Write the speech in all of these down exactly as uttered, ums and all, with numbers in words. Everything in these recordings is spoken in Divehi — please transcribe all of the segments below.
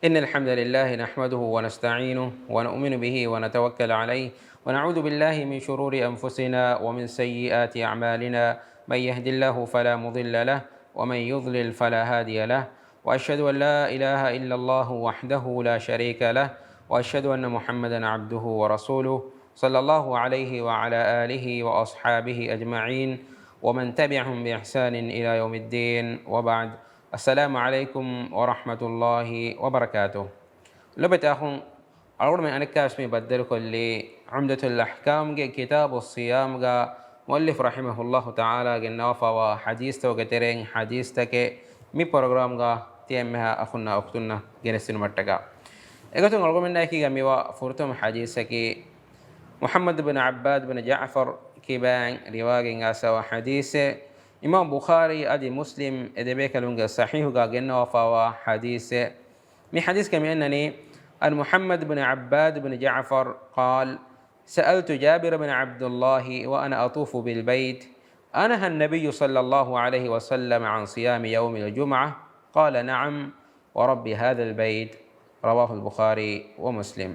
إن الحمد لله نحمده ونستعينه ونؤمن به ونتوكل عليه، ونعوذ بالله من شرور أنفسنا ومن سيئات أعمالنا. من يهد الله فلا مضل له، ومن يضلل فلا هادي له. وأشهد أن لا إله إلا الله وحده لا شريك له، وأشهد أن محمدا عبده ورسوله، صلى الله عليه وعلى آله وأصحابه أجمعين، ومن تبعهم بإحسان إلى يوم الدين، وبعد. السلام عليكم ورحمة الله وبركاته. ލޮބުވެތި އަޚުން، އަޅުގަނޑުމެން އަނެއްކާވެސް މި ބައްދަލުކޮށްލީ ޢުމްދަތުލް އަޙްކާމްގެ ކިތާބު ޞިޔާމްގަ މުއައްލިފް ރަޙިމަހުﷲ ތަޢާލާ ގެންނަވާފައިވާ ޙަދީޘްތަކުގެ ތެރެއިން ޙަދީޘްތަކެއް މި ޕްރޮގްރާމްގަ ތިޔަ އެންމެހާ އަޚުންނާ އުޚްތުންނަށް ގެނެސްދިނުމަށްޓަކާ. އެގޮތުން އަޅުގަނޑުމެންނާއެކީގަ މިވާ ފުރަތަމަ ޙަދީޘަކީ މުޙައްމަދު ބިން ޢައްބާދު ބިން ޖަޢުފަރު ކިބާއިން ރިވާގެން އައިސްފައިވާ ޙަދީޘެއް، އިމާމް ބުޚާރީ އަދި މުސްލިމް އެ ދެބޭކަލުންގެ ޞަޙީޙުގަ ގެންނަވާފައިވާ ޙަދީޘެއް. މި ޙަދީޘްގަ މި އަންނަނީ، عن محمد بن عباد بن جعفر قال، سألت جابر بن عبد الله وأنا أطوف بالبيت، أنهى النبي صلى الله عليه وسلم عن صيام يوم الجمعة؟ قال نعم، ورب هذا البيت، رواه البخاري ومسلم.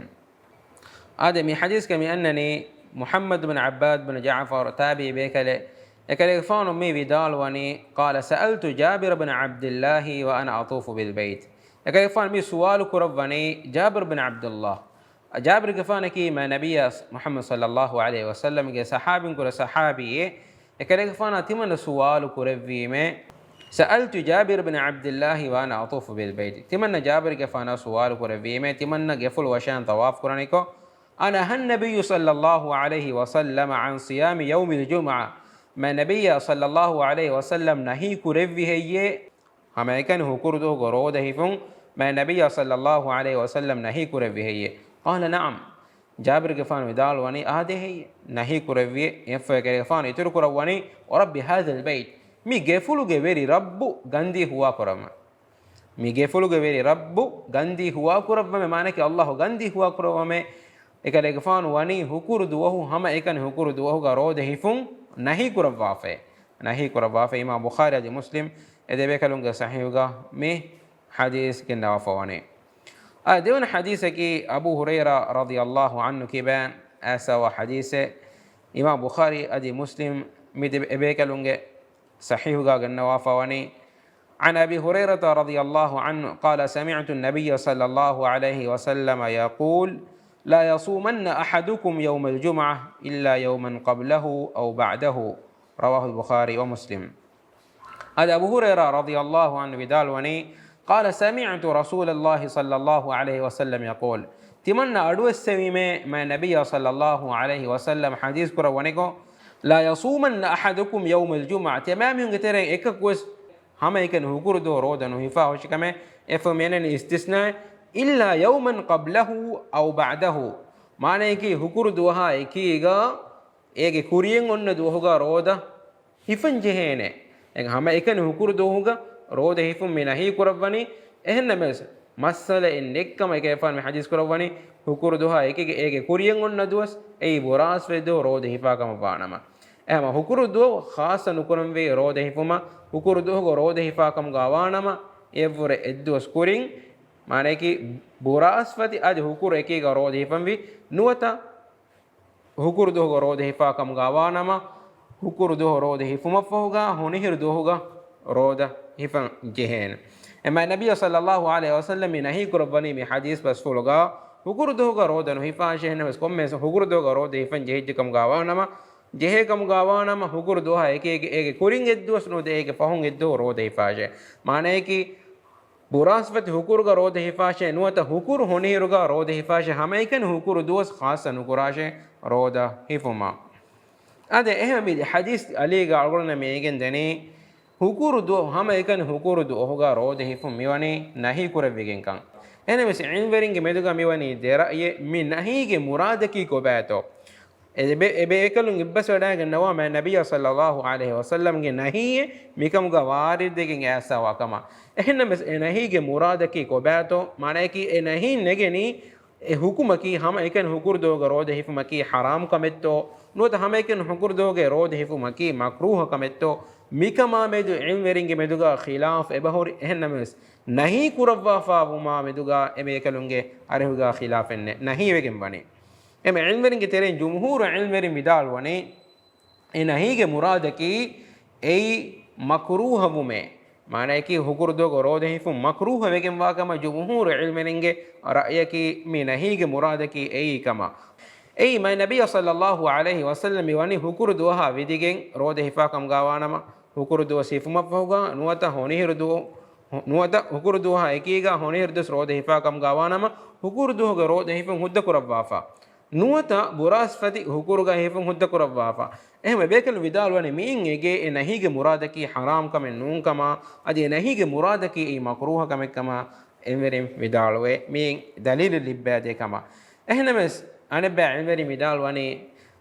އާދެ، މި ޙަދީޘްގަ މި އަންނަނީ މުޙައްމަދު ބިން ޢައްބާދު ބިން ޖަޢުފަރު ތާބިޢީ ބޭކަލެއް. އެކަލޭގެފާނު މި ވިދާޅުވަނީ، قال سألت جابر بن عبد الله وأنا أطوف بالبيت. އެކަލޭގެފާނު މި ސުވާލު ކުރައްވަނީ ޖާބިރު ބިން ޢަބްދުﷲ. ޖާބިރުގެފާނަކީ މާތް ނަބިއްޔާ މުޙައްމަދު ޞައްލައްލާހު ޢަލައިހި ވަސައްލަމްގެ ޞަޙާބީންކުރެ ޞަޙާބީއެއް. އެކަލޭގެފާނާ ތިމަންނަ ސުވާލު ކުރެއްވީމޭ، سألت جابر بن عبد الله وأنا أطوف بالبيت. ތިމަންނަ ޖާބިރުގެފާނާ ސުވާލު ކުރެއްވީމޭ، ތިމަންނަ ގެފުޅު ވަށާން ޠަވާފު ކުރަނިކޮށް، أنهى النبي صلى الله عليه وسلم عن صيام يوم الجمعة؟ މާތް ނަބިއްޔާ ޞައްލައްލާހު ޢަލައިހި ވަސައްލަމް ނަހީ ކުރެއްވި ހެއްޔޭ؟ ހަމައެކަނި ހުކުރު ދުވަހުގަ ރޯދަ ހިފުން މާތް ނަބިއްޔާ ޞައްލައްލާހު ޢަލައިހި ވަސައްލަމް ނަހީ ކުރެއްވި ހެއްޔޭ؟ قال نعم. ޖާބިރުގެފާނު ވިދާޅުވަނީ، އާދޭ ހެއްޔޭ، ނަހީ ކުރެއްވި. އެއަށްފަހު އެކަލޭގެފާނު އިތުރު ކުރައްވަނީ، ورب هذا البيت، މި ގެފުޅުގެ ވެރި ރައްބު ގަންދީ ހުވާ ކުރަމަ. މި ގެފުޅުގެ ވެރި ރައްބު ގަންދީ ހުވާ ކުރައްވަމޭ، މާނައަކީ ﷲ ގަންދީ ހުވާ ކުރައްވަމޭ. އެކަލޭގެފާނު ވަނީ ހުކުރު ދުވަހު ހަމައެކަނި ހުކުރު ދުވަހުގަ ރޯދަ ހިފުން ނަހީ ކުރައްވާފައި. ނަހީ ކުރައްވާފައި. އިމާމް ބުޚާރީ އަދި މުސްލިމް އެ ދެބޭކަލުންގެ ޞަޙީޙުގަ މި ޙަދީޘް ގެންނަވާފަ ވަނީ. އާ، ދެވަނަ ޙަދީޘަކީ އަބޫ ހުރައިރާ ރަޟިޔަﷲ ޢަންހު ކިބައިން އައިސްފައިވާ ޙަދީޘެއް. އިމާމް ބުޚާރީ އަދި މުސްލިމް މި ދެ-، އެބޭކަލުންގެ ޞަޙީޙުގަ ގެންނަވާފަ ވަނީ، عن أبي هريرة رضي الله عنه قال سمعت النبي صلى الله عليه وسلم يقول لا يصومن أحدكم يوم الجمعة إلا يوما قبله أو بعده، رواه البخاري ومسلم. އަދި އަބޫ ހުރައިރާ ރަޟިޔަﷲ ޢަންހު ވިދާޅުވަނީ، قال سمعت رسول الله صلى الله عليه وسلم يقول، ތިމަންނަ އަޑުއެއްސެވީމޭ، މާތް ނަބިއްޔާ ޞައްލައްލާހު ޢަލައިހި ވަސައްލަމް ޙަދީޘް ކުރައްވަނިކޮށް، لا يصومن أحدكم يوم الجمعة، ތިމާމީހުންގެ ތެރެއިން އެކަކުވެސް ހަމައެކަނި ހުކުރު ދުވަހު ރޯދަ ނުހިފާ ހުށިކަމެއް. އެއަށްފަހު މި އަންނަނީ އިސްތިސްނާއެއް، إلا يوما قبله أو بعده، މާނައަކީ ހުކުރު ދުވަހާ އެކީގަ އޭގެ ކުރިޔަށް އޮންނަ ދުވަހުގަ ރޯދަ ހިފަން ޖެހޭނެ. އެ ހަމައެކަނި ހުކުރު ދުވަހުގަ ރޯދަ ހިފުން މި ނަހީ ކުރައްވަނީ. އެހެންނަމަވެސް، މައްސަލައެއް ނެތްކަމަށް އެކަލޭގެފާނު މި ޙަދީޘް ކުރައްވަނީ، ހުކުރު ދުވަހާ އެކީގަ އޭގެ ކުރިޔަށް އޮންނަ ދުވަސް އެއީ ބުރާސްފަތި ދުވަހު ރޯދަ ހިފާ ކަމަށް ވާނަމަ. އެހެންމަ ހުކުރު ދުވަހު ޚާއްޞަ ނުކުރަންވީ ރޯދަ ހިފުމަށް، ހުކުރު ދުވަހުގަ ރޯދަ ހިފާ ކަމުގަ ވާނަމަ، އެއަށްވުރެ އެއްދުވަސް ކުރިން، މާނައަކީ ބުރާސްފަތި އަދި ހުކުރު އެކީގަ ރޯދަ ހިފަންވީ ނުވަތަ ހުކުރު ދުވަހުގަ ރޯދަ ހިފާ ކަމުގަ ވާނަމަ، ހުކުރު ދުވަހު ރޯދަ ހިފުމަށްފަހުގަ ހޮނިހިރު ދުވަހުގަ ރޯދަ ހިފަން ޖެހޭނެ. އެ މާތް ނަބިއްޔާ ޞައްލައްލާހު ޢަލައިހި ވަސައްލަމް މި ނަހީ ކުރައްވަނީ މި ޙަދީޘް ބަސްފުޅުގަ، ހުކުރު ދުވަހުގަ ރޯދަ ނުހިފާށޭ. އެހެންނަމަވެސް ކޮންމެވެސް ހުކުރު ދުވަހުގަ ރޯދަ ހިފަން ޖެހިއްޖެ ކަމުގަ ވާނަމަ، ޖެހޭ ކަމުގަ ވާނަމަ، ހުކުރު ދުވަހާ އެކީގަ އޭގެ ކުރިން އެއްދުވަސް ނުވަތަ އޭގެ ފަހުން އެއްދުވަހު ރޯދަ ހިފާށޭ. މާނައަކީ، ބުރާސްފަތި ހުކުރުގަ ރޯދަ ހިފާށޭ ނުވަތަ ހުކުރު ހޮނިހިރުގަ ރޯދަ ހިފާށޭ، ހަމައެކަނި ހުކުރު ދުވަސް ޚާއްޞަ ނުކުރާށޭ ރޯދަ ހިފުމަށް. އާދެ، އެހެން މި ޙަދީޘް އަލީގަ އަޅުގަނޑުމެން މި އެނގެން ދެނީ، ހުކުރު ދުވަހު، ހަމައެކަނި ހުކުރު ދުވަހުގަ ރޯދަ ހިފުން މިވަނީ ނަހީ ކުރެއްވިގެންކަން. އެހެންނަމަވެސް ޢިލްމުވެރިންގެ މެދުގަ މިވަނީ ދެ ރައްޔެއް. މި ނަހީގެ މުރާދަކީ ކޮބާތޯ؟ އެ ބޭ-، އެ ބޭކަލުން އެއްބަސްވެވަޑައިގަންނަވާ މާތް ނަބިއްޔާ ޞައްލައްލާހު ޢަލައިހި ވަސައްލަމްގެ ނަހީއެއް މިކަމުގަ ވާރިދުވެގެން އައިސްފައިވާ ކަމަށް. އެހެންނަމަވެސް އެ ނަހީގެ މުރާދަކީ ކޮބާތޯ؟ މާނައަކީ އެ ނަހީން ނެގެނީ އެ ޙުކުމަކީ ހަމައެކަނި ހުކުރު ދުވަހުގަ ރޯދަ ހިފުމަކީ ޙަރާމް ކަމެއްތޯ؟ ނުވަތަ ހަމައެކަނި ހުކުރު ދުވަހުގަ ރޯދަ ހިފުމަކީ މަކްރޫހަ ކަމެއްތޯ؟ މިކަމާ މެދު ޢިލްމުވެރިންގެ މެދުގަ ޚިލާފް އެބަހުރި. އެހެންނަމަވެސް، ނަހީ ކުރައްވާފާ ވުމާ މެދުގަ އެބޭކަލުންގެ އަރިހުގަ ޚިލާފެއް ނެތް. ނަހީވެގެން ވަނީ. އެމެ ޢިލްމުވެރިންގެ ތެރެއިން ޖުމްހޫރު ޢިލްމުވެރިން ވިދާޅުވަނީ، އެ ނަހީގެ މުރާދަކީ އެއީ މަކްރޫހަ ވުމޭ. މާނަޔަކީ ހުކުރުދުވަހުގަ ރޯދަ ހިފުން މަކްރޫހަ ވެގެންވާކަމަށް ޖުމްހޫރު ޢިލްމުވެރިންގެ ރައުޔަކީ މި ނަހީގެ މުރާދަކީ އެއީ ކަމަށް. އެއީ މާތް ނަބިއްޔާ ޞައްލައްލާހު ޢަލައިހި ވަސައްލަމް މިވަނީ ހުކުރު ދުވަހާ ވިދިގެން ރޯދަ ހިފާ ކަމުގަ ވާނަމަ، ހުކުރު ދުވަސް ހިފުމަށްފަހުގަ ނުވަތަ ހޮނިހިރު ދު-، ނުވަތަ ހުކުރު ދުވަހާ އެކީގަ ހޮނިހިރު ދުވަސް ރޯދަ ހިފާ ކަމުގަ ވާނަމަ، ހުކުރު ދުވަހުގެ ރޯދަ ހިފުން ހުއްދަ ކުރައްވާފަ. ނުވަތަ ބުރާސްފަތި ހުކުރުގަ ހިފުން ހުއްދަ ކުރައްވާފަ. އެހެންވެ ބޭކަލުން ވިދާޅުވަނީ މިއިން އެގޭ އެ ނަހީގެ މުރާދަކީ ޙަރާމް ކަމެއް ނޫން ކަމަށް، އަދި އެ ނަހީގެ މުރާދަކީ އެއީ މަކްރޫހަ ކަމެއް ކަމަށް ޢިލްމުވެރިން ވިދާޅުވޭ. މިއިން ދަލީލެއް ލިއްބައިދޭ ކަމަށް. އެހެންނަމަވެސް، އަނެއްބައި ޢިލްމުވެރިން ވިދާޅުވަނީ،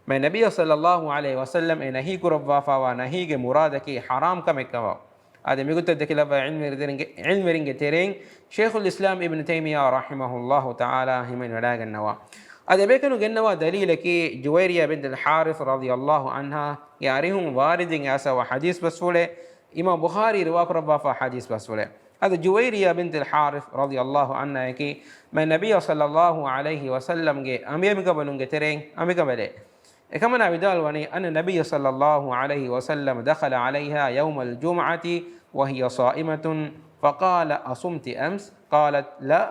މާތް ނަބިއްޔާ ޞައްލައްލާހު ޢަލައިހި ވަސައްލަމް އެ ނަހީ ކުރައްވާފައިވާ ނަހީގެ މުރާދަކީ ޙަރާމް ކަމެއް ކަމަށް. އާދެ، މިގޮތަށް ދެކިލައްވާ ޢިލްމުވެރިންގެ، ޢިލްމުވެރިންގެ ތެރެއިން ޝޭޚުލް އިސްލާމް އިބްނު ތައިމިއްޔާ ރަޙިމަހުﷲ ތަޢާލާ ހިމެނިވަޑައިގަންނަވާ. އަދި އެބޭކަލުން ގެންނަވާ ދަލީލަކީ ޖުވައިރިއްޔާ ބިންތުލް ޙާރިޘް ރަޟިޔަﷲ ޢަންހާގެ އަރިހުން ވާރިދުވެގެން އައިސްފައިވާ ޙަދީޘް ބަސްފުޅެއް، އިމާމް ބުޚާރީ ރިވާކުރައްވާފައިވާ ޙަދީޘް ބަސްފުޅެއް. އަދި ޖުވައިރިއްޔާ ބިންތުލް ޙާރިޘް ރަޟިޔަﷲ ޢަންހާއަކީ މާތް ނަބިއްޔާ ޞައްލައްލާހު ޢަލައިހި ވަސައްލަމްގެ އަނބިއަނބިކަނބަލުންގެ ތެރެއިން އަނބިކަނބަލެއް. އެކަމަނާ ވިދާޅުވަނީ، أن النبي صلى الله عليه وسلم دخل عليها يوم الجمعة وهي صائمة فقال: أصمت أمس؟ قالت: لا.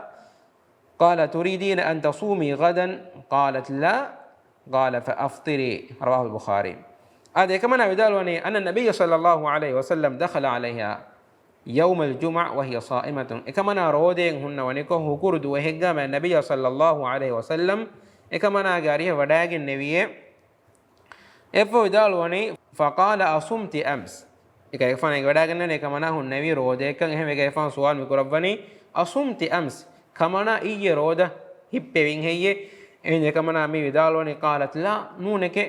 قال: تريدين أن تصومي غدا؟ قالت: لا. قال: فأفطري. رواه البخاري. އާދެ، އެކަމަނާ ވިދާޅުވަނީ، أن النبي صلى الله عليه وسلم دخل عليها يوم الجمعة وهي صائمة. އެކަމަނާ ރޯދައިން ހުންނަވަނިކޮށް، ހުކުރު ދުވަހެއްގަ މާތް ނަބިއްޔާ ޞައްލައްލާހު ޢަލައިހި ވަސައްލަމް އެކަމަނާގެ އަރިހަށް ވަޑައިގެންނެވިއޭ. އެއަށްފަހު ވިދާޅުވަނީ، فقال: أصمت أمس؟ އެކަލޭގެފާނު އެނގިވަޑައިގަންނަވަނީ އެކަމަނާ ހުންނެވީ ރޯދައެއްކަން. އެހެންވެ އެކަލޭގެފާނު ސުވާލު މި ކުރައްވަނީ، أصمت أمس؟ ކަމަނާ އިއްޔެ ރޯދަ ހިއްޕެވިން ހެއްޔޭ؟ އެހެން އެކަމަނާ މި ވިދާޅުވަނީ، قالت: لا، ނޫނެކޭ.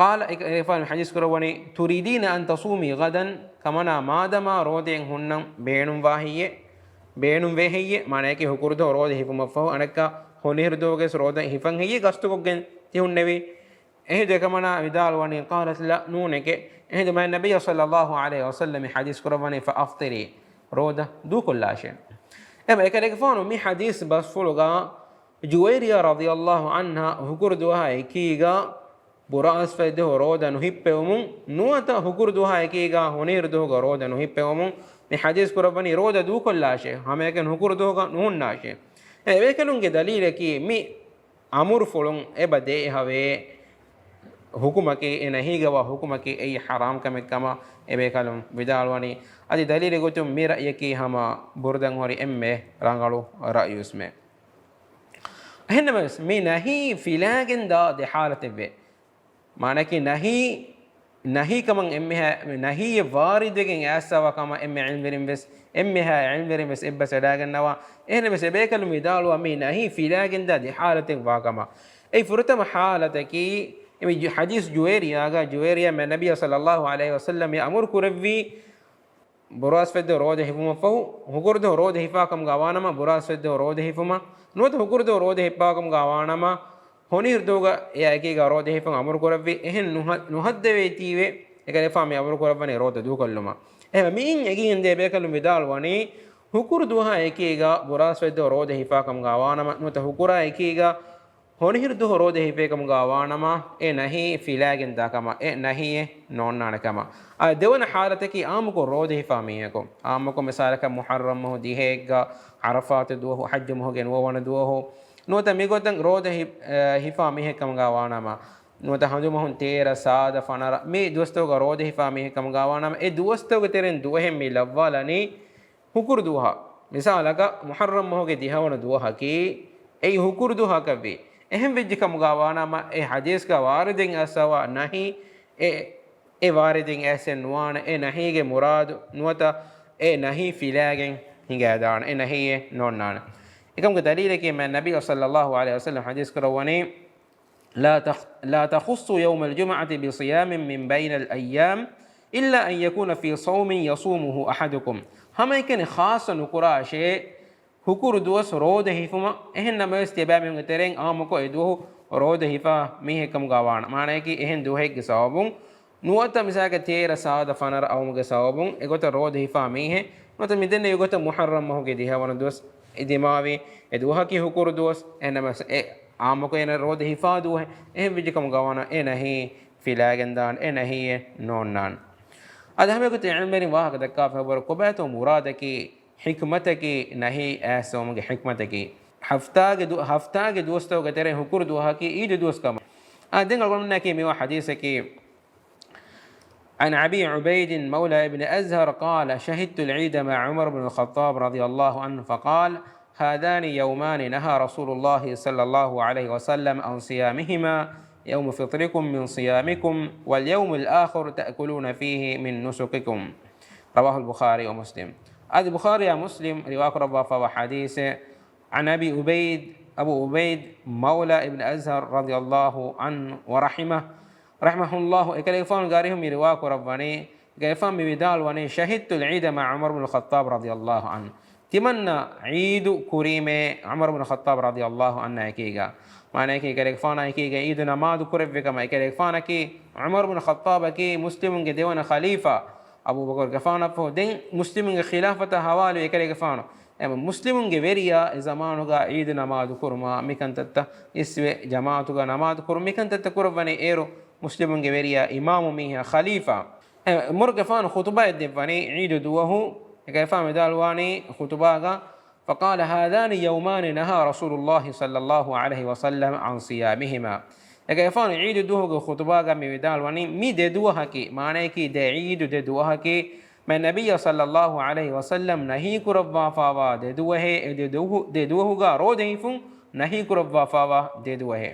قال، އެކަލޭގެފާނު ޙަދީޘް ކުރައްވަނީ، تريدين أن تصومي غدا؟ ކަމަނާ މާދަމާ ރޯދައެއް ހުންނަން ބޭނުންވާ ހެއްޔޭ؟ ބޭނުންވޭ ހެއްޔޭ؟ މާނަޔަކީ ހުކުރު ދުވަހު ރޯދަ ހިފުމަށްފަހު އަނެއްކާ ހޮނިހިރު ދުވަހުގެ ވެސް ރޯދަ ހިފަން ހެއްޔޭ ގަސްތުކޮށްގެން ތި ހުންނެވީ؟ އެހިނދު އެކަމަނާ ވިދާޅުވަނީ، قالت: لا، ނޫނެކޭ. އެހިނދު މާތް ނަބިއްޔާ ޞައްލައްލާހު ޢަލައިހި ވަސައްލަމް މި ޙަދީޘް ކުރައްވަނީ، فأفطري، ރޯދަ ދޫކޮށްލާށޭ. އެމަ އެކަލޭގެފާނު މި ޙަދީޘް ބަސްފުޅުގަ ޖުވައިރިއްޔާ ރަޟިޔަﷲ ޢަންހާ ހުކުރު ދުވަހާ އެކީގަ ބުރާސްފަތި ދުވަހު ރޯދަ ނުހިއްޕެވުމުން، ނުވަތަ ހުކުރު ދުވަހާ އެކީގަ ހޮނިހިރު ދުވަހުގަ ރޯދަ ނުހިއްޕެވުމުން މި ޙަދީޘް ކުރައްވަނީ ރޯދަ ދޫކޮށްލާށޭ، ހަމައެކަނި ހުކުރު ދުވަހުގަ ނުހުންނާށޭ. އެ އެބޭކަލުންގެ ދަލީލަކީ މި އަމުރުފުޅުން އެބަ ދޭހަވޭ ޙުކުމަކީ، އެ ނަހީގަވާ ޙުކުމަކީ އެއީ ޙަރާމް ކަމެއް ކަމަށް އެބޭކަލުން ވިދާޅުވަނީ. އަދި ދަލީލެއް ގޮތުން މި ރައްޔަކީ ހަމަ ބުރުދަން ހުރި އެންމެ ރަނގަޅު ރައްޔުވެސްމެ. އެހެންނަމަވެސް، މި ނަހީ ފިލާގެން ދާ ދެ ޙާލަތެއްވޭ. މާނައަކީ ނަހީ، ނަހީ ކަމަށް އެންމެހާ، ނަހީއެއް ވާރިދުވެގެން އައިސްފައިވާ ކަމަށް އެންމެ ޢިލްމުވެރިން ވެސް، އެންމެހާ ޢިލްމުވެރިން ވެސް އެއްބަސް ވެޑައިގަންނަވާ. އެހެންނަމަވެސް އެބޭކަލުން ވިދާޅުވާ މި ނަހީ ފިލާގެން ދާ ދެ ޙާލަތެއް ވާ ކަމަށް. އެއީ ފުރަތަމަ ޙާލަތަކީ، އެ މި ޙަދީޘް ޖުވައިރިއްޔާގަ، ޖުވައިރިއްޔާ މާތް ނަބިއްޔާ ޞައްލައްލާހު ޢަލައިހި ވަސައްލަމް މި އަމުރު ކުރެއްވީ، ބުރާސްފަތި ދުވަހު ރޯދަ ހިފުމަށްފަހު، ހުކުރު ދުވަހު ރޯދަ ހިފާ ކަމުގަ ވާނަމަ، ބުރާސްފަތި ދުވަހު ރޯދަ ހިފުމަށް، ނުވަތަ ހުކުރު ދުވަހު ރޯދަ ހިއްޕާ ކަމުގަ ވާނަމަ، ހޮނިހިރު ދުވަހުގަ އެއާ އެކީގަ ރޯދަ ހިފަން އަމުރު ކުރެއްވި، އެހެން ނުހަ-، ނުހައްދަވައިތީވެ، އެކަލޭގެފާނު މި އަމުރު ކުރައްވަނީ ރޯދަ ދޫކޮށްލުމަށް. އެހެންވެ މިއިން އެނގިގެންދޭ ބޭކަލުން ވިދާޅުވަނީ، ހުކުރު ދުވަހާ އެކީގަ ބުރާސްފަތި ދުވަހު ރޯދަ ހިފާ ކަމުގަ ވާނަމަ، ނުވަތަ ހުކުރާ އެކީގަ ހޮނިހިރު ދުވަހު ރޯދަ ހިފޭ ކަމުގަ ވާނަމަ، އެ ނަހީ ފިލާގެން ދާ ކަމަށް، އެ ނަހީއެއް ނޯންނާނެ ކަމަށް. އާ، ދެވަނަ ޙާލަތަކީ ޢާއްމުކޮށް ރޯދަ ހިފާ މީހަކު. ޢާއްމުކޮށް މިސާލަކަށް މުޙައްރަމް މަހު ދިހައެއްގަ، ޢަރަފާތު ދުވަހު، ޙައްޖު މަހުގެ ނުވަވަނަ ދުވަހު، ނުވަތަ މިގޮތަށް ރޯދަ ހި-، އަ، ހިފާ މީހެއް ކަމުގަ ވާނަމަ، ނުވަތަ ހަނދުމަހުން ތޭރަ، ސާދަ، ފަނަރަ، މި ދުވަސްތަކުގަ ރޯދަ ހިފާ މީހެއް ކަމުގަ ވާނަމަ، އެ ދުވަސްތަކުގެ ތެރެއިން ދުވަހެއް މި ލައްވާލަނީ، ހުކުރު ދުވަހަށް، މިސާލަކަށް، މުޙައްރަމް މަހުގެ ދިހަވަނަ ދުވަހަކީ، އެއީ ހުކުރު ދުވަހަކަށްވީ. އެހެން ވެއްޖެ ކަމުގަ ވާނަމަ، އެ ޙަދީޘްގަ ވާރިދެއް އައިސްފައިވާ ނަހީ، އެ، އެ ވާރިދެއް އައިސެއް ނުވާނެ، އެ ނަހީގެ މުރާދު ނުވަތަ އެ ނަހީ ފިލާގެން ހިނގައިދާނެ، އެ ނަހީއެއް ނޯންނާނެ. އެކަމުގެ ދަލީލަކީ، މާތް ނަބިއްޔާ ޞައްލައްލާހު ޢަލައިހި ވަސައްލަމް ޙަދީޘް ކުރައްވަނީ، لا تخ-، لا تخصوا يوم الجمعة بصيام من بين الأيام إلا أن يكون في صوم يصومه أحدكم. ހަމައެކަނި ޚާއްޞަ ނުކުރާށޭ، ހުކުރު ދުވަސް ރޯދަ ހިފުމަށް، އެހެން ނަމަވެސް ތިޔަބައިމީހުންގެ ތެރެއިން އާއްމުކޮށް އެ ދުވަހު ރޯދަ ހިފާ މީހެއް ކަމުގަ ވާނަމަ، މާނައަކީ އެހެން ދުވަހެއްގެ ސަބަބުން ނުވަތަ މިސާލަކަށް ތޭރަ ސާދަ ފަނަރަ އައުމުގެ ސަބަބުން އެގޮތަށް ރޯދަ ހިފާ މީހެއް ނުވަތަ މިދެންނެވި ގޮތަށް މުޙައްރަމް މަހުގެ ދިހަވަނަ ދުވަސް ދިމާވި އެ ދުވަހަކީ ހުކުރު ދުވަސް. އެހެންނަމަވެސް އެ އާއްމުކޮށް އޭނަ ރޯދަ ހިފާ ދުވަހެއް. އެހެން ވެއްޖެ ކަމުގަ ވަނަ އެ ނަހީ ފިލާގެންދާނެ، އެ ނަހީއެއް ނޯންނާނެ. އަދި ހަމައެގޮތަށް ޢިލްމުވެރިން ވާހަކަ ދައްކާފައި ވަރު ކޮބާތޯ މުރާދަކީ، ޙިކްމަތަކީ، ނަހީ އައިސްވުމުގެ ޙިކްމަތަކީ. ހަފްތާގެ ދު-، ހަފްތާގެ ދުވަސްތަކުގެ ތެރެއިން ހުކުރު ދުވަހަކީ ޢީދު ދުވަސް ކަމަށް. އާ، ދެން އަޅުގަނޑުމެންނަކީ މިވާ ޙަދީޘަކީ، عن أبي عبيد مولى ابن أزهر قال: شهدت العيد مع عمر بن الخطاب رضي الله عنه فقال: هذان يومان نهى رسول الله صلى الله عليه وسلم عن صيامهما، يوم فطركم من صيامكم، واليوم الآخر تأكلون فيه من نسككم. رواه البخاري ومسلم. އަދި ބުޚާރީއާ މުސްލިމް ރިވާކުރައްވާފައިވާ ޙަދީޘެއް، عن أبي عبيد، أبو عبيد مولى ابن أزهر رضي الله عنه ورحمه، ރަޙިމަހުﷲ، އެކަލޭގެފާނުގެ އަރިހުން މި ރިވާކުރައްވަނީ، އެކަލޭގެފާނު މި ވިދާޅުވަނީ، شهدت العيد مع عمر بن الخطاب رضي الله عنه. ތިމަންނަ ޢީދު ކުރީމޭ ޢުމަރު ބުނު ޚައްޠާބް ރަޟިޔަﷲ ޢަންހާ އެކީގަ. މާނައަކީ، އެކަލޭގެފާނާ އެކީގަ ޢީދު ނަމާދު ކުރެއްވި ކަމަށް. އެކަލޭގެފާނަކީ ޢުމަރު ބުނު ޚައްޠާބަކީ މުސްލިމުންގެ ދެވަނަ ޚަލީފާ. އަބޫބަކުރުގެފާނަށްފަހު ދެން މުސްލިމުންގެ ޚިލާފަތަށް ހަވާލުވި އެކަލޭގެފާނު. އެމަ މުސްލިމުންގެ ވެރިޔާ އެ ޒަމާނުގަ ޢީދު ނަމާދު ކުރުމާ، މިކަންތައްތައް އިސްވެ، ޖަމާޢަތުގަ ނަމާދު ކުރުން، މިކަންތައްތައް ކުރައްވަނީ އޭރު މުސްލިމުންގެ ވެރިޔާ އިމާމު މީހާ ޚަލީފާ. އެ ޢުމަރުގެފާނު ޚުޠުބާއެއް ދެއްވަނީ ޢީދު ދުވަހު، އެކަލޭގެފާނު ވިދާޅުވާނީ ޚުޠުބާގަ، فقال: هذان يومان نهى رسول الله صلى الله عليه وسلم عن صيامهما. އެކަލޭގެފާނު ޢީދު ދުވަހުގެ ޚުޠުބާގަ މި ވިދާޅުވަނީ، މި ދެ ދުވަހަކީ، މާނައަކީ ދެ ޢީދު ދެ ދުވަހަކީ، މާތް ނަބިއްޔާ ޞައްލައްލާހު ޢަލައިހި ވަސައްލަމް ނަހީ ކުރައްވާފައިވާ ދެ ދުވަހޭ، އެ ދެ ދުވަހު، ދެ ދުވަހުގަ ރޯދަ ހިފުން ނަހީ ކުރައްވާފައިވާ ދެ ދުވަހޭ.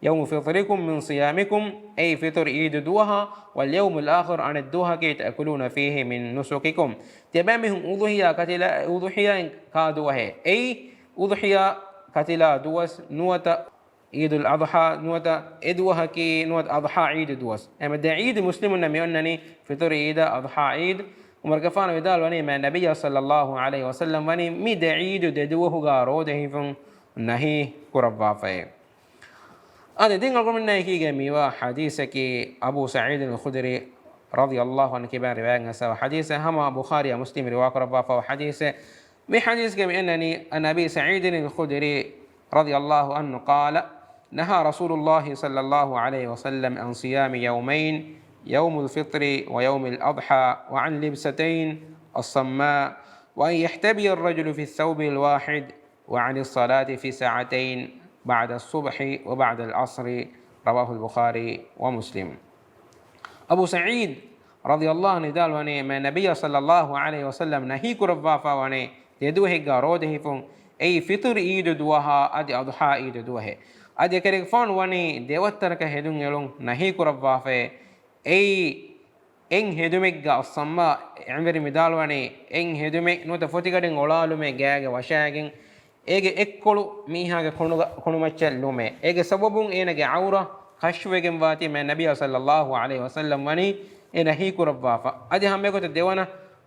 يوم فطركم من صيامكم، އެއީ ފިޠުރު ޢީދު ދުވަހާ، واليوم الآخر، އަނެއް ދުވަހަކީ، تأكلون فيه من نسككم، ތިޔަބައިމީހުން އުޟުޙިޔާ ކަތިލާ، އުޟުޙިޔާއިން ކާ ދުވަހޭ؟ އެއީ އުޟުޙިޔާ ކަތިލާ ދުވަސް ނުވަތަ ޢީދުލް އަޟްޙާ ނުވަތަ އެ ދުވަހަކީ ނުވަތަ އަޟްޙާ ޢީދު ދުވަސް. އެމަ ދެ ޢީދު މުސްލިމުންނަށް މި އޮންނަނީ ފިޠުރު ޢީދާ އަޟްޙާ ޢީދު. ޢުމަރުގެފާނު ވިދާޅުވަނީ މާތް ނަބިއްޔާ ޞައްލައްލާހު ޢަލައިހި ވަސައްލަމް ވަނީ މި ދެ ޢީދު ދެ ދުވަހުގަ ރޯދަ ހިފުން ނަހީ ކުރައްވާފައޭ. އާދެ، ދެން އަޅުގަނޑުމެންނާ އެކީގަ މިވާ ޙަދީޘަކީ އަބޫ ސަޢީދު އަލްޚުދްރީ ރަޟިޔަﷲ ޢަންހު ކިބައިން ރިވާޔަތް ވެފައިވާ ޙަދީޘެއް، ހަމަ ބުޚާރީއާ މުސްލިމް ރިވާކުރައްވާފައިވާ ޙަދީޘެއް. މި ޙަދީޘްގަ މި އަންނަނީ، عن أبي سعيد الخدري رضي الله عنه قال: نهى رسول الله صلى الله عليه وسلم عن صيام يومين، يوم الفطر ويوم الأضحى، وعن لبستين، الصماء، وأن يحتبي الرجل في الثوب الواحد، وعن الصلاة في ساعتين بعد الصبح وبعد العصر. رواه البخاري ومسلم. އަބޫ ސަޢީދު ރަޟިޔަﷲ ޢަންހު ވިދާޅުވަނީ، މާތް ނަބިއްޔާ ޞައްލައްލާހު ޢަލައިހި ވަސައްލަމް ނަހީ ކުރައްވާފައިވަނީ ދެ ދުވަހެއްގަ ރޯދަ ހިފުން، އެއީ ފިޠުރު ޢީދު ދުވަހާ އަދި އަޟްޙާ ޢީދު ދުވަހޭ. އަދި އެކަލޭގެފާނު ވަނީ ދެ ވައްތަރަކަށް ހެދުން އެޅުން ނަހީ ކުރައްވާފައޭ. އެއީ އެއް ހެދުމެއްގަ، އައްޞައްމާ، ޢިލްމުވެރިން ވިދާޅުވަނީ، އެއް ހެދުމެއް ނުވަތަ ފޮތިގަޑިން އޮޅާލުމޭ، ގާގެ ވަށާގެން އޭގެ އެއްކޮޅު މީހާގެ ކޮނޑުގަ-، ކޮނޑުމައްޗަށް ލުމޭ. އޭގެ ސަބަބުން އޭނަގެ ޢައުރަ ކަޝްފުވެގެންވާތީ މާތް ނަބިއްޔާ ޞައްލައްލާހު ޢަލައިހި ވަސައްލަމް ވަނީ އެ ނަހީ ކުރައްވާފަ. އަދި ހަމައެގޮތަށް ދެވަނަ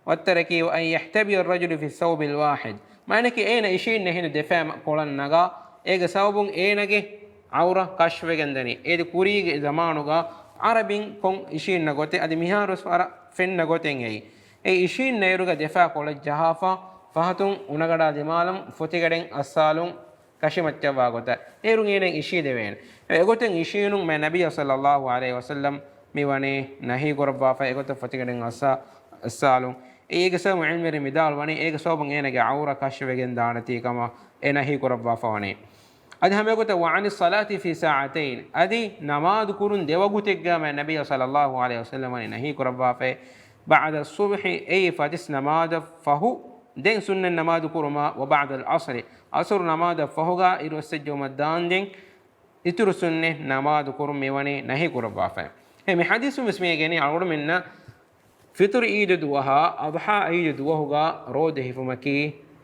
ވައްތަރަކީ، وأن يحتبي الرجل في الثوب الواحد. މާނައަކީ އޭނަ އިށީންނެ ހިނދު ދެފާ ކޮޅަށް ނަގާ، އޭގެ ސަބަބުން އޭނަގެ ޢައުރަ ކަޝްފުވެގެންދަނީ. އޭދެ ކުރީގެ ޒަމާނުގަ ޢަރަބިން ކޮން އިށީންނަ ގޮތެއް، އަދި މިހާރުވެސް ވަރަށް ފެންނަ ގޮތެއް އެއީ. އެ އިށީންނައިރުގަ ދެފާ ކޮޅަށް ޖަހާފަ، ފަހަތުން އުނަގަޑާ ދިމާލުން، ފޮތިގަޑިން އައްސާލުން، ކަށިމައްޗަށްވާ ގޮތަށް. އޭރުން އޭނައަށް އިށީދެވޭނެ. އެގޮތެއް އިށީނުން މާތް ނަބިއްޔާ ޞައްލައްލާހު ޢަލައިހި ވަސައްލަމް މި ވަނީ ނަހީ ކުރައްވާފަ، އެގޮތަށް ފޮތިގަޑިން އައްސާ، އައްސާލުން. އޭގެ ސަބަބުން ޢިލްމުވެރިން ވިދާޅުވަނީ، އޭގެ ސަބަބުން އޭނަގެ ޢައުރަ ކަޝްފުވެގެން ދާނެތީ ކަމަށް އެ ނަހީ ކުރައްވާފަ ވަނީ. އަދި ހަމައެގޮތަށް، وعن الصلاة في ساعتين، އަދި ނަމާދު ކުރުން ދެ ވަގުތެއްގަ މާތް ނަބިއްޔާ ޞައްލައްލާހު ޢަލައިހި ވަސައްލަމް ވަނީ ނަހީ ކުރައްވާފައޭ. بعد الصبح، އެއީ ފަތިސް ނަމާދަށް ފަހު، ދެން ސުންނަތް ނަމާދު ކުރުމާ، وبعد العصر، ޢަޞުރު ނަމާދަށް ފަހުގަ އިރު އައްސައްޖައުމަށް ދާންދެން އިތުރު ސުންނަތް ނަމާދު ކުރުން މިވަނީ ނަހީ ކުރައްވާފައޭ. އެ މި ޙަދީޘުން ވެސް މިއެނގެނީ އަޅުގަނޑުމެންނަށް ފިޠުރު ޢީދު ދުވަހާ، އަޟްޙާ ޢީދު ދުވަހުގަ ރޯދަ ހިފުމަކީ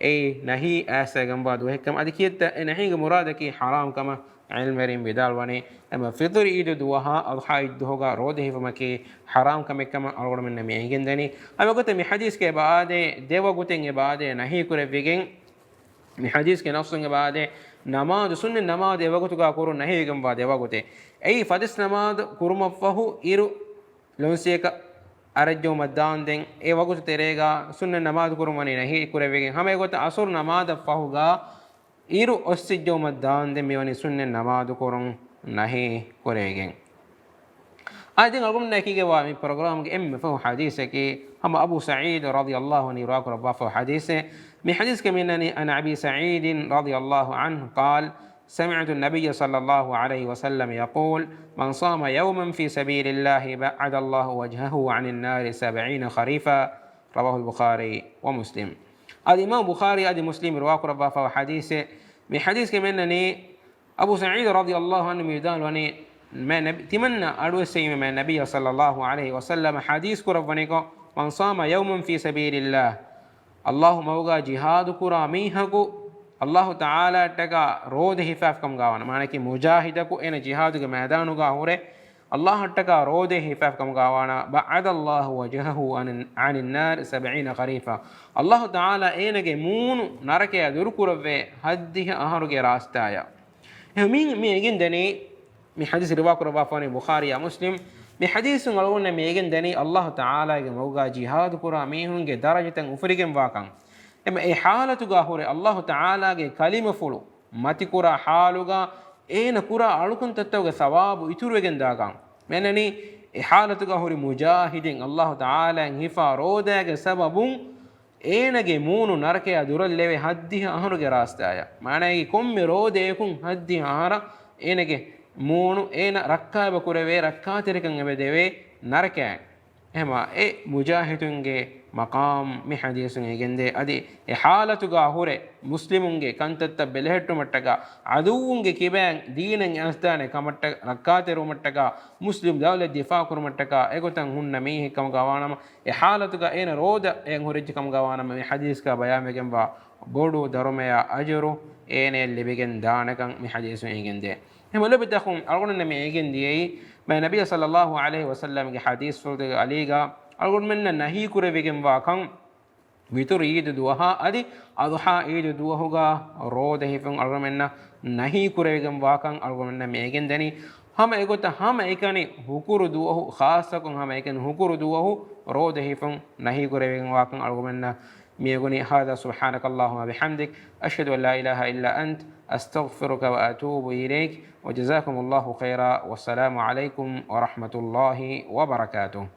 އެއީ ނަހީ އައިސްގަންވާ ދުވަހެއްކަމަށް. އަދި ކިއެއްތަ އެ ނަހީގެ މުރާދަކީ ޙަރާމް ކަމަށް ޢިލްމުވެރިން ވިދާޅުވަނީ. އެމަ ފިޠުރު ޢީދު ދުވަހާ، އަޟްޙާ ޢީދު ދުވަހުގަ ރޯދަ ހިފުމަކީ ޙަރާމް ކަމެއް ކަމަށް އަޅުގަނޑުމެންނަށް މި އެނގެންދަނީ. ހަމަ ގޮތަށް މި ޙަދީޘްގެ އެބަ އާދޭ، ދެ ވަގުތެއް އެބަ އާދޭ ނަހީ ކުރެވިގެން، މި ޙަދީޘްގެ ނައްޞުން އެބަ އާދޭ، ނަމާދު، ސުންނަތް ނަމާދު އެ ވަގުތުގަ ކުރުން ނަހީވެގެންވާ ދެ ވަގުތެއް. އެއީ ފަތިސް ނަމާދު ކުރުމަށްފަހު އިރު ލޮންސިޔަކަށް އަރައްޖައުމަށް ދާންދެން އެ ވަގުތު ތެރޭގަ ސުންނަ ނަމާދު ކުރުން ވަނީ ނަހީ ކުރެވިގެން، ހަމަ އެގޮތަށް އަސުރު ނަމާދަށް ފަހުގަ އިރު އޮއްސިއްޖައުމަށް ދާންދެން މިވަނީ ސުންނަ ނަމާދު ކުރުން ނަހީ ކުރެވިގެން. އާދެން އަޅުގަނޑުމެންނަށް އެކީގަވާ މި ޕްރޮގްރާމްގެ އެންމެ ފަހު ޙަދީޘަކީ، ހަމަ އަބޫ ސަޢީދު ރަޟިޔަﷲ ޢަންހު ރިވާ ކުރައްވާފަ ޙަދީޘެއް. މި ޙަދީޘްގެ މިންނަނީ، عن أبي سعيد رضي الله عنه قال، سمعت النبي صلى الله عليه وسلم يقول، من صام يوما في سبيل الله بعد الله وجهه عن النار سبعين خريفا، رواه البخاري ومسلم. އަދި އިމާމް ބުޚާރީ އަދި މުސްލިމް ރިވާ ކުރައްވާފަ ޙަދީޘެއް. މި ޙަދީޘްގެ މިންނަނީ، އަބޫ ސަޢީދު ރަޟިޔަﷲ ޢަންހު މި ވިދާޅުވަނީ، މާތް ނަބި، ތިމަންނަ އަޑުއެއްސެވީމެ މާތް ނަބިއްޔާ ޞައްލަﷲ ޢަލައިހި ވަސައްލަމަ ޙަދީޘް ކުރައްވަނިކޮށް، من صام يوما في سبيل الله، ﷲ މަގުގަ ޖިހާދު ކުރާ މީހަކު، ﷲ ތަޢާލާއަށްޓަކާ ރޯދަ ހިފާފިކަމުގަވާނަމަ، މާނައަކީ މުޖާހިދަކު އޭނަ ޖިހާދުގެ މައިދާނުގަ ހުރެ، ﷲއަށްޓަކާ ރޯދަ ހިފާފިކަމުގަވާނަމަ، بعد الله وجهه عن، عن النار سبعين خريفا، ﷲ ތަޢާލާ އޭނަގެ މޫނު ނަރަކަޔާ ދުރުކުރައްވޭ ހައްދިހަ އަހަރުގެ ރާސްތާޔަށް. އެހެން މި، މި އެނގެން ދަނީ، މި ޙަދީޘް ރިވާ ކުރައްވާފަވަނީ ބުޚާރީއާ މުސްލިމް. މި ޙަދީޘުން އަޅުގަނޑަށް މި އެނގެން ދަނީ، ﷲ ތަޢާލާގެ މަގުގަ ޖިހާދު ކުރާ މީހުންގެ ދަރަޖަތައް އުފުރިގެންވާކަން. އެމަ އެ ޙާލަތުގަ ހުރެ ﷲ ތަޢާލާގެ ކަލިމަފުޅު މަތިކުރާ ޙާލުގަ އޭނަ ކުރާ އަޅުކަންތައްތަކުގެ ޘަވާބު އިތުރުވެގެން ދާކަން. މިއަންނަނީ އެ ޙާލަތުގަ ހުރި މުޖާހިދެއް ﷲ ތަޢާލާއަށް ހިފާ ރޯދައިގެ ސަބަބުން އޭނަގެ މޫނު ނަރަކަޔާ ދުރަށްލެވޭ ހައްދިހަ އަހަރުގެ ރާސްތާޔަށް. މާނައީ ކޮންމެ ރޯދަޔަކުން ހައްދިހަ އަހަރަށް އޭނަގެ މޫނު އޭނަ ރައްކާތެރިކަން އެބަދެވޭ ނަރަކަޔަށް. އެހެމަ އެ މުޖާހިދުންގެ މަޤާމް މި ޙަދީޘުން އެނގެންދޭ. އަދި އެ ޙާލަތުގަ ހުރެ މުސްލިމުންގެ ކަންތައްތައް ބެލެހެއްޓުމަށްޓަކާ، ޢަދުއްވުންގެ ކިބައިން ދީނަށް އައިސްދާނެ ކަމަށްޓަ، ރައްކާތެރިވުމަށްޓަކާ، މުސްލިމް ދައުލަތް ދިފާޢު ކުރުމަށްޓަކާ އެގޮތަށް ހުންނަ މީހެއް ކަމުގަވާނަމަ، އެ ޙާލަތުގަ އޭނަ ރޯދައަށް ހުރެއްޖެ ކަމުގަވާނަމަ، މި ޙަދީޘްގަ ބަޔާންވެގެންވާ ބޮޑު ދަރުމަޔާ އަޖުރު އޭނަޔަށް ލިބިގެން ދާނެކަން މި ޙަދީޘުން އެނގެންދޭ. އެހެމަ ލޮބުވެތި އަޚުން، އަޅުގަނޑުމެންނަށް މި އެނގެން ދިޔައީ، މާތް ނަބިއްޔާ ޞައްލަﷲ ޢަލައިހި ވަސައްލަމްގެ ޙަދީޘްފުޅުތަކުގެ އަލީގަ އަޅުގަނޑުމެންނަށް ނަހީ ކުރެވިގެންވާ ކަން، ވިތުރު ޢީދު ދުވަހާ އަދި އަޟްޙާ ޢީދު ދުވަހުގަ ރޯދަ ހިފުން އަޅުގަނޑުމެންނަށް ނަހީ ކުރެވިގެންވާކަން އަޅުގަނޑުމެންނަށް މި އެނގެން ދަނީ. ހަމަ އެގޮތަށް ހަމަ އެކަނި ހުކުރު ދުވަހު، ޚާއްޞަކޮށް ހަމަ އެކަނި ހުކުރު ދުވަހު ރޯދަ ހިފުން ނަހީ ކުރެވިގެންވާކަން އަޅުގަނޑުމެންނަށް މި އެނގުނީ. هذا سبحانك اللهم وبحمدك، أشهد أن لا إله إلا أنت، أستغفرك وأتوب إليك، وجزاكم الله خيرا، والسلام عليكم ورحمة الله وبركاته.